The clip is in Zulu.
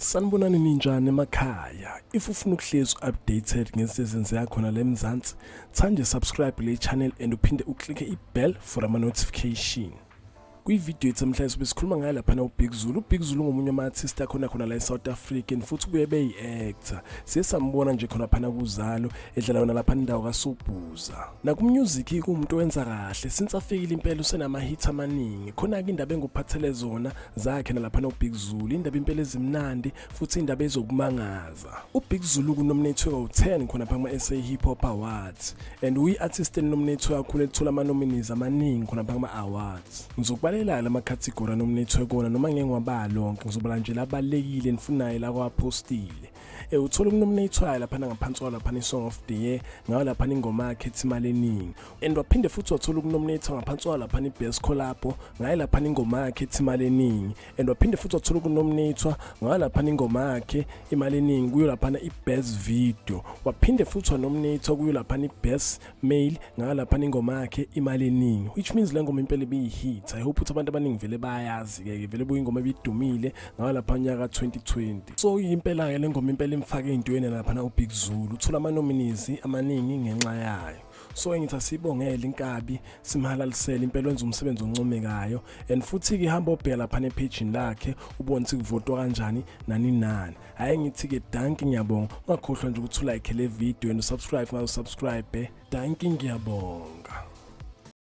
Sanibonani ninjani emakhaya. If ufuna ukuhlezi updated ngezinto ezenzeka khona la eMzansi, thanje subscribe le channel and uphinde uklike i-bell for ama notification. Kwividiyo yethu namhlanje sobe sikhuluma ngaye laphana uBig Zulu. UBig Zulu ngomunye wama-artist akhona khona la e-South Africa and futhi ubuye beyi-actor. Siye sambona nje khona phana kuzalo edlala yona laphana indawo kaSobhuza. Naku-music kuwumuntu owenza kahle since afikile impela usenama-hit amaningi. Khona-ke indaba engikuphathele zona zakhe nalaphana uBig Zulu, indaba impela ezimnandi futhi indaba ezokumangaza. UBig Zulu kunominate kawu-10 khona pha kuma-SA Hip Hop Awards and uyi-artist enominate kakhulu ethola ama-nominees amaningi khona pha kuma-awards. Ngizokubalela la makhathigori anominate kona noma ngeke ngiwabala onke, ngizobala nje labalulekile enifunayo la kwaphostile. Uthola ukunominate laphana ngaphansi kwawo laphana i-Song of the Year, ngayo laphana ingoma yakhe ethi Imali Eningi. And waphinde futhi wathola ukunominate ngaphansi kwawo laphana i-Best Collabo, ngayo laphana ingoma yakhe ethi Imali Eningi. And waphinde futhi wathola ukunominate ngayo laphana ingoma yakhe Imali Eningi kuyo laphana i-Best Video. Waphinde futhi wanominate kuyo laphana i-Best Male ngayo laphana ingoma yakhe Imali Eningi, which means le ngoma impela ibiyi-hit. I hope ukuthi abantu abaningi vele bayazi-ke, vele buyingoma ebidumile ngayo lapha nyaka 2020. So impela-ke le ngoma impela imfake ey'ntweni laphana uBig Zulu, uthola ama-nominees amaningi ngenxa yayo. So ngithi asibongele inkabi, simhalalisele impela, wenza umsebenzi oncomekayo. And futhi-ke hamba obheka laphana ephejini lakhe ubone ukuthi kuvotwa kanjani nani nani. Hhayi, ngithi-ke dankie, ngiyabonga. Ungakhohlwa nje ukuthi ulike le video and usubscribe ngazo, subscribe. Dankie, ngiyabonga.